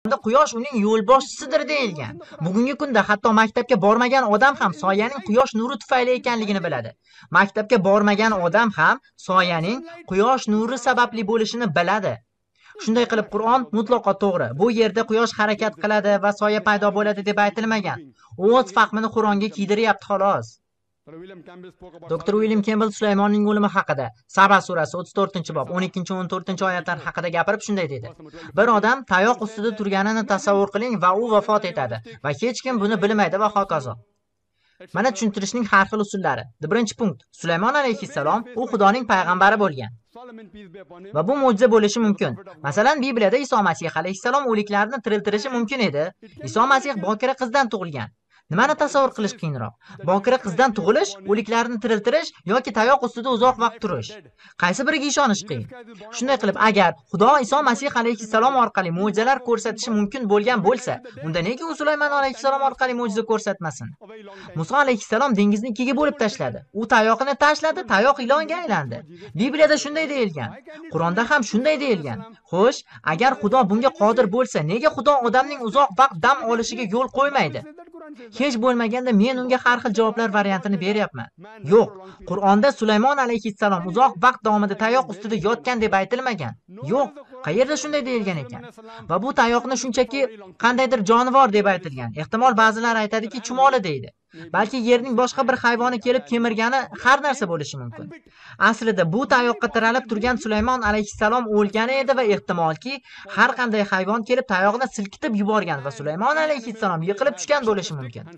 Qur'onda quyosh uning yo'lboshchisidir deyilgan. Bugungi kunda hatto maktabga bormagan odam ham soyaning quyosh nuri tufayli ekanligini biladi. Maktabga bormagan odam ham soyaning quyosh nuri sababli bo'lishini biladi. Shunday qilib Qur'on mutlaqo to'g'ri. Bu yerda quyosh harakat qiladi va soya paydo bo'ladi deb aytilmagan. U o'z fahmini Qur'onga kiydiryapti xolos. Doktor Uilyam Kembel Sulaymonning o'limi haqida Saba surasi 34-bob 12-14 oyatlar haqida gapirib shunday dedi. Bir odam tayoq ustida turganini tasavvur qiling va u vafot etadi va hech kim buni bilmaydi va hokazo. Mana tushuntirishning har xil usullari. Birinchi punkt. Sulaymon alayhissalom u Xudoning payg'ambari bo'lgan. Va bu mo'jiza bo'lishi mumkin. Masalan, Bibliyada Iso Masih alayhissalom o'liklarni tiriltirishi mumkin edi. Iso Masih bokira qizdan tug'ilgan. Nimani tasavvur qilish qiyinroq? Bokira qizdan tug'ilish, o'liklarni tiriltirish yoki tayoq ustida uzoq vaqt turish? Qaysi biriga ishonish qiyin? Shunday qilib, agar Xudo Iso Masih alayhissalom orqali mo'jizalar ko'rsatishi mumkin bo'lgan bo'lsa, unda nega u Sulaymon alayhissalom orqali mo'jiza ko'rsatmasin? Muso alayhissalom dengizni ikkiga bo'lib tashladi. U tayoqini tashladi, tayoq ilonga aylandi. Bibliyada shunday deyilgan. Qur'onda ham shunday deyilgan. Xo'sh, agar Xudo bunga qodir bo'lsa, nega Xudo odamning uzoq vaqt dam olishiga yo'l qo'ymaydi? Hech bo'lmaganda men unga har xil javoblar variantini beryapman. Yo'q, Qur'onda Sulaymon alayhissalom uzoq vaqt davomida tayoq ustida yotgan deb aytilmagan. Yo'q, qayerda shunday deyilgan ekan? Va bu tayoqni shunchaki qandaydir jonivor deb aytilgan. Ehtimol ba'zilar aytadiki, chumoli deydi. Balki yerning boshqa bir hayvoni kelib kemirgani har narsa bo'lishi mumkin. Aslida bu tayoqqa tiralib turgan Sulaymon alayhissalom o'lgani edi va ehtimolki har qanday hayvon kelib tayoqni silkitib yuborgan va Sulaymon alayhissalom yiqilib tushgan bo'lishi mumkin.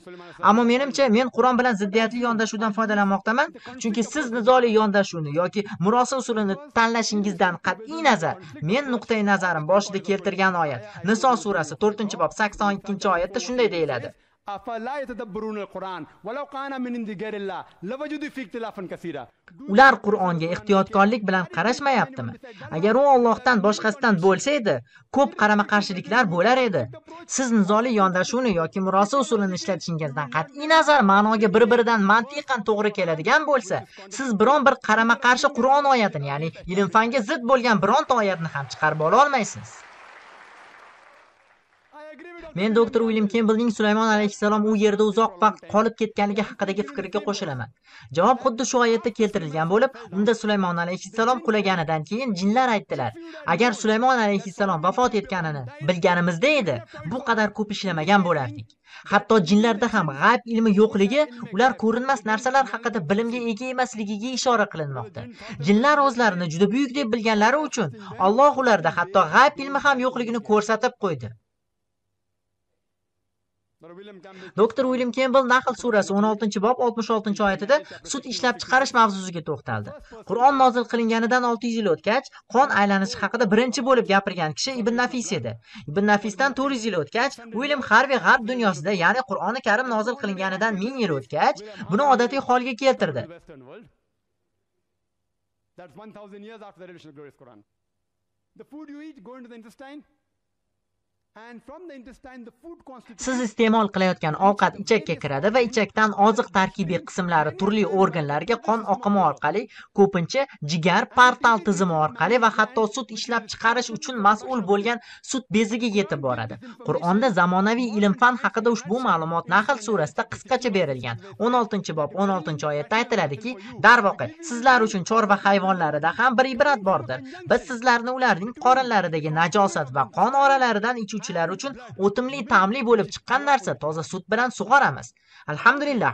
Ammo menimcha men Qur'on bilan ziddiyatli yondashuvdan foydalanmoqdaman, chunki siz nizoli yondashuvni yoki murosa usulini tanlashingizdan qat'iy nazar, men nuqtai nazarim boshida keltirgan oyat Niso surasi 4-bob 82-oyatda shunday deyiladi. أفلا يتدبرون القرآن ولو كان من عند غير الله لوجدوا فيه اختلافا كثيرا. Ular Qur'onga ehtiyotkorlik bilan qarashmayaptimi? Agar u Allohdan boshqasidan bo'lsa edi, ko'p qarama-qarshiliklar bo'lar edi. Siz nizoli yondashuvni yoki murosa usulini ishlatishingizdan qat'iy nazar ma'noga bir-biridan mantiqan to'g'ri keladigan bo'lsa, siz biron bir qarama-qarshi Qur'on oyatini, ya'ni ilm-fanga zid bo'lgan bironta oyatni ham chiqarib ola olmaysiz. Men doktor Uilyam Kembelning Sulaymon alayhissalom u yerda uzoq vaqt qolib ketganligi haqidagi fikriga qo'shilaman. Javob xuddi shu oyatda keltirilgan bo'lib, unda Sulaymon alayhissalom qulaganidan keyin jinlar aytdilar: agar Sulaymon alayhissalom vafot etganini bilganimizda edi, bu qadar ko'p ishlamagan bo'lardik. Hatto jinlarda ham g'ayb ilmi yo'qligi, ular ko'rinmas narsalar haqida bilimga ega emasligiga ishora qilinmoqda. Jinlar o'zlarini juda buyuk deb bilganlari uchun Alloh ularda hatto g'ayb ilmi ham yo'qligini ko'rsatib qo'ydi. Doktor Uilyam Kembel Nahl surasi 16-bob 66-oyatida sut ishlab chiqarish mavzusiga to'xtaldi. Qur'on nozil qilinganidan 600 yil o'tgach, qon aylanishi haqida birinchi bo'lib gapirgan kishi Ibn Nafis edi. Ibn Nafisdan 400 yil o'tgach, Uilyam Harvey g'arb dunyosida, ya'ni Qur'oni Karim nozil qilinganidan 1000 yil o'tgach, buni odatiy holga keltirdi. That's 1000 years after the revelation of glorious Quran. The food you eat go into the intestine. And from the intestine the food constitutes Siz iste'mol qilayotgan ovqat ichakka kiradi va ichakdan oziq tarkibiy qismlari turli organlarga qon oqimi orqali, ko'pincha jigar portal tizimi orqali va hatto sut ishlab chiqarish uchun mas'ul bo'lgan sut beziga yetib boradi. Qur'onda zamonaviy ilm-fan haqida ushbu ma'lumot Nahl surasida qisqacha berilgan. 16-bob 16-oyatda aytiladiki, darvoqe sizlar uchun chorva hayvonlarida ham bir ibrat bordir. Biz sizlarni ularning qorinlaridagi najosat va qon oralaridan ichuvchilar uchun o'timli ta'mli bo'lib chiqqan narsa toza sut bilan sug'oramiz. Alhamdulillah.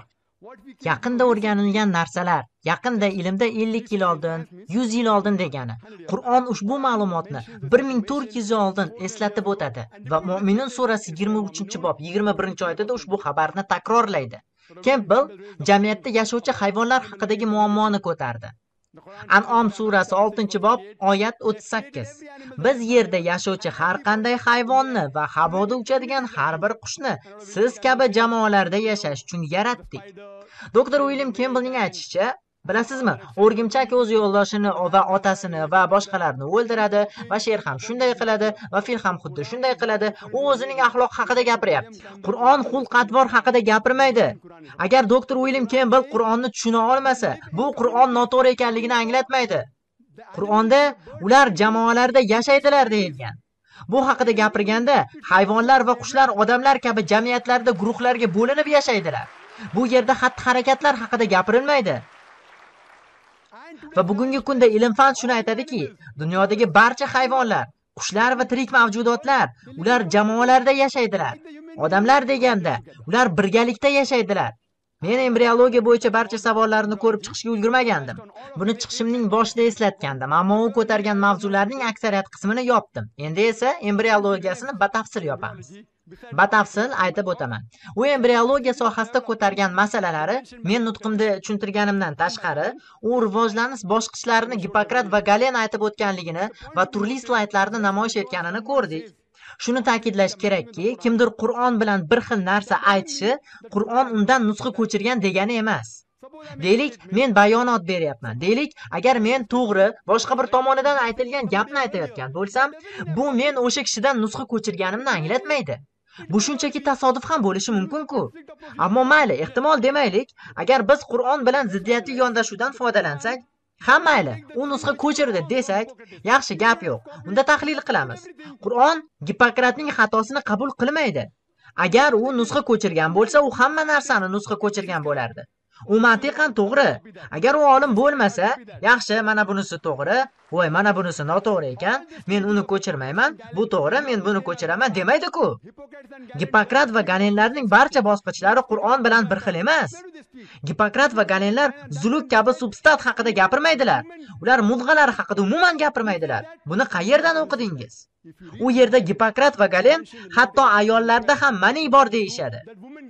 Yaqinda o'rganilgan narsalar, yaqinda ilmda 50 yil oldin, 100 yil oldin degani. Qur'on ushbu ma'lumotni 1400 yil oldin eslatib o'tadi va Mo'minun surasi 23-bob 21-oyatida ushbu xabarni takrorlaydi. Kempbell jamiyatda yashovchi hayvonlar haqidagi muammoni ko'tardi. An'om surasi 6-bob oyat 38. Biz yerda yashovchi har qanday hayvonni va havoda uchadigan har bir qushni siz kabi jamoalarda yashash uchun yaratdik. Doktor Uilyam Kembelning aytishicha, bilasizmi, o'rgimchak o'z yo'ldoshini va otasini va boshqalarni o'ldiradi va sher ham shunday qiladi va fil ham xuddi shunday qiladi. U o'zining axloq haqida gapiryapti. Qur'on xulq-atvor haqida gapirmaydi. Agar doktor Uilyam Kembel Qur'onni tushuna olmasa, bu Qur'on noto'g'ri ekanligini anglatmaydi. Qur'onda ular jamoalarda yashaydilar deyilgan. Bu haqida gapirganda, hayvonlar va qushlar odamlar kabi jamiyatlarda guruhlarga bo'linib yashaydilar. Bu yerda xatti-harakatlar haqida gapirilmaydi. Va bugungi kunda ilm-fan shuni aytadiki, dunyodagi barcha hayvonlar, qushlar va tirik mavjudotlar, ular jamoalarda yashaydilar. Odamlar deganda, ular birgalikda yashaydilar. Men embriologiya bo'yicha barcha savollarni ko'rib chiqishga ulgurmagandim. Buni chiqishimning boshida eslatgandim, ammo u ko'targan mavzularning aksariyat qismini yopdim. Endi esa embriologiyasini batafsil yopamiz. Batafsil aytib o'taman. U embriologiya sohasida ko'targan masalalari men nutqimda tushuntirganimdan tashqari, u rivojlanish bosqichlarini Gippokrat va Galen aytib o'tganligini va turli slaydlarni namoyish etganini ko'rdik. Shuni ta'kidlash kerakki, kimdir Qur'on bilan bir xil narsa aytishi, Qur'on undan nusxa ko'chirgan degani emas. Deylik, men bayonot beryapman. Deylik, agar men to'g'ri, boshqa bir tomonidan aytilgan gapni aytayotgan bo'lsam, bu men o'sha kishidan nusxa ko'chirganimni anglatmaydi. Bu shunchaki tasodif ham bo'lishi mumkin-ku. Ammo mayli, ehtimol demaylik, agar biz Qur'on bilan ziddiyatli yondashuvdan foydalansak, ha mayli, u nusxa ko'chirdi desak, yaxshi gap yo'q. Unda tahlil qilamiz. Qur'on Gippokratning xatosini qabul qilmaydi. Agar u nusxa ko'chirgan bo'lsa, u hamma narsani nusxa ko'chirgan bo'lardi. U mantiqan to'g'ri. Agar u olim bo'lmasa, yaxshi, mana bunisi to'g'ri, voy, mana bunisi noto'g'ri ekan, men uni ko'chirmayman, bu to'g'ri, men buni ko'chiraman demaydi-ku. Gippokrat va Galenlarning barcha bosqichlari Qur'on bilan bir xil emas. Gippokrat va Galenlar zuluk kabi substat haqida gapirmaydilar. Ular mudg'alar haqida umuman gapirmaydilar. Buni qayerdan o'qidingiz? U yerda Gippokrat va Galen hatto ayollarda ham mani bor deyishadi.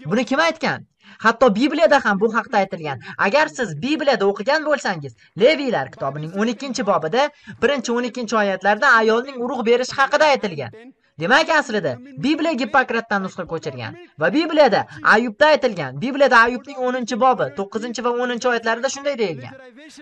Buni kim aytgan? Hatto Bibliyada ham bu haqda aytilgan. Agar siz Bibliyada o'qigan bo'lsangiz, Leviylar kitobining 12-bobida 1-12 oyatlarda ayolning urug' berishi haqida aytilgan. Demak, aslida Bibliya Gippokratdan nusxa ko'chirgan va Bibliyada Ayubda aytilgan. Bibliyada Ayubning 10-bobi 9 va 10 oyatlarida shunday deyilgan.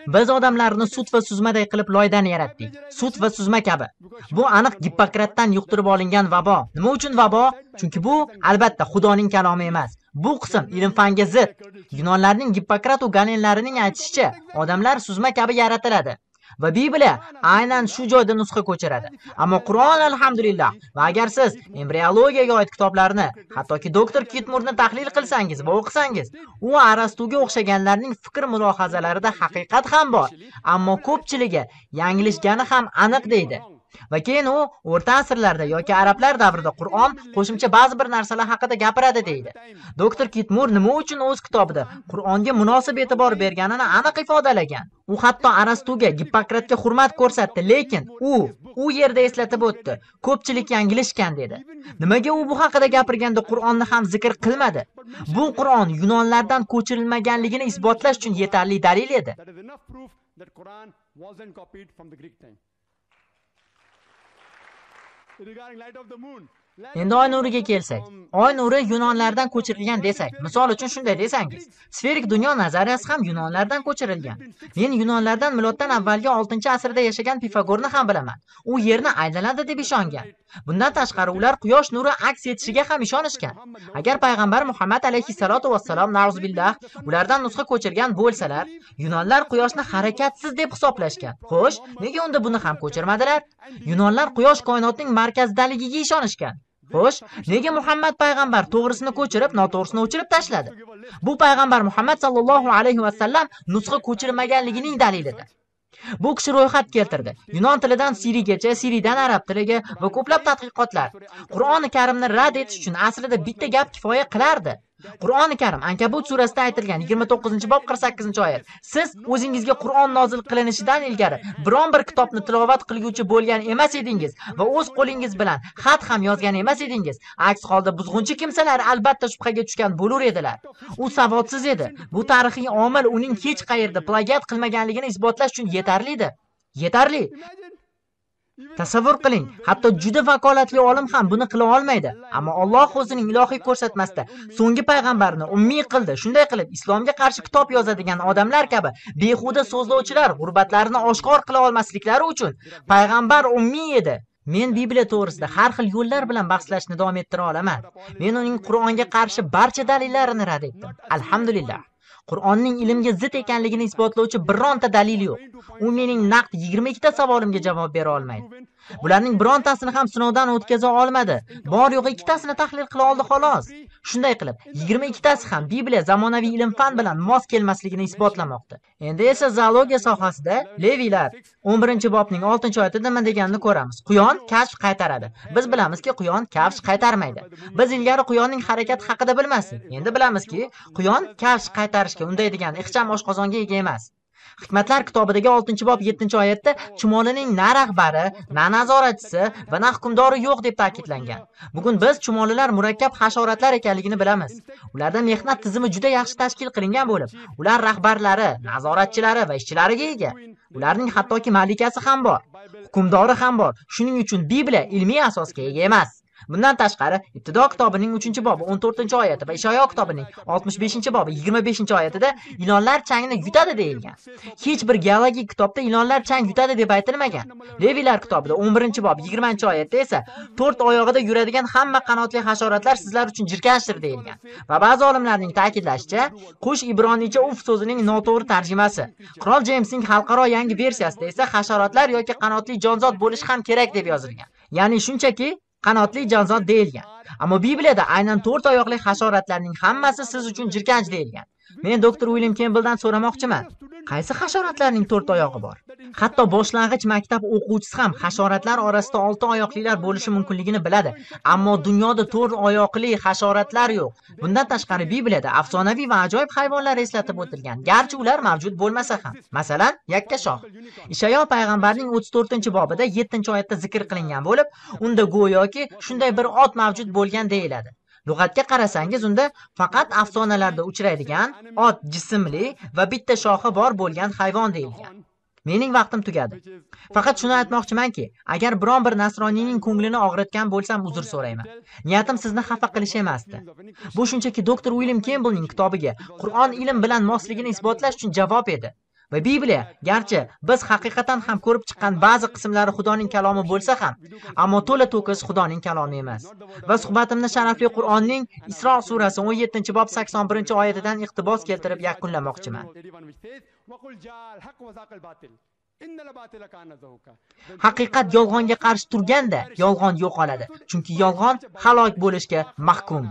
Biz odamlarni sut va suzmaday qilib loydan yaratdik. Sut va suzma kabi. Bu aniq Gippokratdan yuqtirib olingan vabo. Nima uchun vabo? Chunki bu albatta Xudoning kalomi emas. Bu qism ilm-fanga zid. Yunonlarning Gippokrat va Galenlarining aytishicha, odamlar suzma kabi yaratiladi. Va Bibliya aynan shu joyda nusxa ko'chiradi. Ammo Qur'on alhamdulillah. Va agar siz embriologiyaga oid kitoblarni, hattoki doktor Kitmurni tahlil qilsangiz va o'qisangiz, u Arastuga o'xshaganlarning fikr mulohazalarida haqiqat ham bor, ammo ko'pchiligi yanglishgani ham aniq deydi. Va keyin u o'rta asrlarda yoki arablar davrida Qur'on qo'shimcha ba'zi bir narsalar haqida gapiradi deydi. Doktor Kitmur nima uchun o'z kitobida Qur'onga munosib e'tibor berganini aniq ifodalagan. U hatto Arastuga, Gippokratga hurmat ko'rsatdi, lekin u yerda eslatib o'tdi. Ko'pchilik yanglishgan dedi. Nimaga u bu haqida gapirganda Qur'onni ham zikr qilmadi? Bu Qur'on yunonlardan ko'chirilmaganligini isbotlash uchun yetarli dalil edi. Endi oy nuriga kelsak, oy nuri yunonlardan ko'chirilgan desak, misol uchun shunday desangiz, sferik dunyo nazariyasi ham yunonlardan ko'chirilgan. Men yunonlardan miloddan avvalgi 6-asrda yashagan Pifagorni ham bilaman. U yerni aylanadi deb ishongan. Bundan tashqari ular quyosh nuri aks etishiga ham ishonishgan. Agar payg'ambar Muhammad alayhissalotu vassalom na'uzubillah ulardan nusxa ko'chirgan bo'lsalar, yunonlar quyoshni harakatsiz deb hisoblashgan. Xo'sh, nega unda buni ham ko'chirmadilar? Yunonlar quyosh koinotning markazidaligiga ishonishgan. Xo'sh, nega Muhammad payg'ambar to'g'risini ko'chirib, noto'g'risini o'chirib tashladi? Bu payg'ambar Muhammad sallallohu alayhi va sallam nusxa ko'chirmaganligining dalilidir. Bu kishi ro'yxat keltirdi. Yunon tilidan Sirigacha, Siridan arab tiliga va ko'plab tadqiqotlar. Qur'oni Karimni rad etish uchun aslida bitta gap kifoya qilardi. Qur'oni Karim Ankabut surasida aytilgan 29-bob 48-oyat. Siz o'zingizga Qur'on nozil qilinishidan ilgari biron bir kitobni tilovat qilguvchi bo'lgan emas edingiz va o'z qo'lingiz bilan xat ham yozgan emas edingiz. Aks holda buzg'unchi kimsalar albatta shubhaga tushgan bo'lur edilar. U savodsiz edi. Bu tarixiy omil uning hech qayerda plagiat qilmaganligini isbotlash uchun yetarlidir. Yetarli. Tasavvur qiling, hatto juda vakolatli olim ham buni qila olmaydi. Ammo Alloh o'zining ilohiy ko'rsatmasida so'nggi payg'ambarni ummiy qildi. Shunday qilib, islomga qarshi kitob yozadigan odamlar kabi behuda so'zlovchilar g'urbatlarini oshkor qila olmasliklari uchun payg'ambar ummiy edi. Men Bibliya to'g'risida har xil yo'llar bilan bahslashni davom ettira olaman. Men uning Qur'onga qarshi barcha dalillarini rad etdim. Alhamdulillah. Qur'onning ilmga zid ekanligini isbotlovchi bironta dalil yo'q. U mening naqd 22 ta savolimga javob bera olmaydi. Bularning birontasini ham sinovdan o'tkaza olmadi. Bor yo'g'i ikkitasini tahlil qila oldi xolos. Shunday qilib, 22tasi ham Bibliya zamonaviy ilm-fan bilan mos kelmasligini isbotlamoqda. Endi esa zoologiya sohasida Leviylar 11-bobning 6-oyatida nima deganini ko'ramiz. Quyon kafsh qaytaradi. Biz bilamizki, quyon kafsh qaytarmaydi. Biz ilgari quyonning harakati haqida bilmasdik. Endi bilamizki, quyon kafsh qaytarishga undaydigan ixcham oshqozonga ega emas. Hikmatlar kitobidagi 6-bob 7-oyatda chumolining na rahbari, na nazoratchisi va na hukmdori yo'q deb ta'kidlangan. Bugun biz chumolilar murakkab hasharotlar ekanligini bilamiz. Ularda mehnat tizimi juda yaxshi tashkil qilingan bo'lib, ular rahbarlari, nazoratchilari va ishchilariga ega. Ularning hattoki malikasi ham bor, hukmdori ham bor. Shuning uchun Bibliya ilmiy asosga ega emas. Bundan tashqari, Ibtido kitobining 3-bobi 14-oyati va Ishoyo kitobining 65-bobi 25-oyatida ilonlar changni yutadi deyilgan. Hech bir geologik kitobda ilonlar chang yutadi deb aytilmagan. Leviylar kitobida 11-bob 20-oyatda esa to'rt oyog'ida yuradigan hamma qanotli hasharotlar sizlar uchun jirkanchdir deyilgan. Va ba'zi olimlarning ta'kidlashicha, qush ibroniycha uf so'zining noto'g'ri tarjimasi. Qirol Jeymsning xalqaro yangi versiyasida esa hasharotlar yoki qanotli jonzot bo'lishi ham kerak deb yozilgan. Ya'ni shunchaki qanotli jonzot deyilgan. Ammo Bibliyada aynan to'rt oyoqli hasharotlarning hammasi siz uchun jirkanch deyilgan. Men doktor Uilyam Kembeldan so'ramoqchiman. Qaysi hasharotlarning to'rt oyog'i bor? Hatto boshlang'ich maktab o'quvchisi ham hasharotlar orasida 6 oyoqlilar bo'lishi mumkinligini biladi. Ammo dunyoda to'rt oyoqli hasharotlar yo'q. Bundan tashqari Bibliyada afsonaviy va ajoyib hayvonlar eslatib o'tilgan, garchi ular mavjud bo'lmasa ham. Masalan, yakkashox. Ishayo payg'ambarning 34-bobida 7-oyatda zikr qilingan bo'lib, unda go'yoki shunday bir ot mavjud bo'lgan deyiladi. Lug'atga qarasangiz, unda faqat afsonalarda uchraydigan ot jismli va bitta shoxi bor bo'lgan hayvon deyilgan. Mening vaqtim tugadi. Faqat shuni aytmoqchimanki, agar biron bir nasroniyning ko'nglini og'ritgan bo'lsam uzr so'rayman. Niyatim sizni xafa qilish emasdi. Bu shunchaki doktor Uilyam Kembelning kitobiga Qur'on ilm bilan mosligini isbotlash uchun javob edi. Va Bibliya, garchi biz haqiqatan ham ko'rib chiqqan ba'zi qismlari Xudoning kalomi bo'lsa ham, ammo to'la to'kis Xudoning kalomi emas. Va suhbatimni sharafli Qur'onning Isro surasi 17-bob 81-oyatidan iqtibos keltirib yakunlamoqchiman. Haqiqat yolg'onga qarshi turganda yolg'on yo'qoladi, chunki yolg'on halok bo'lishga mahkum.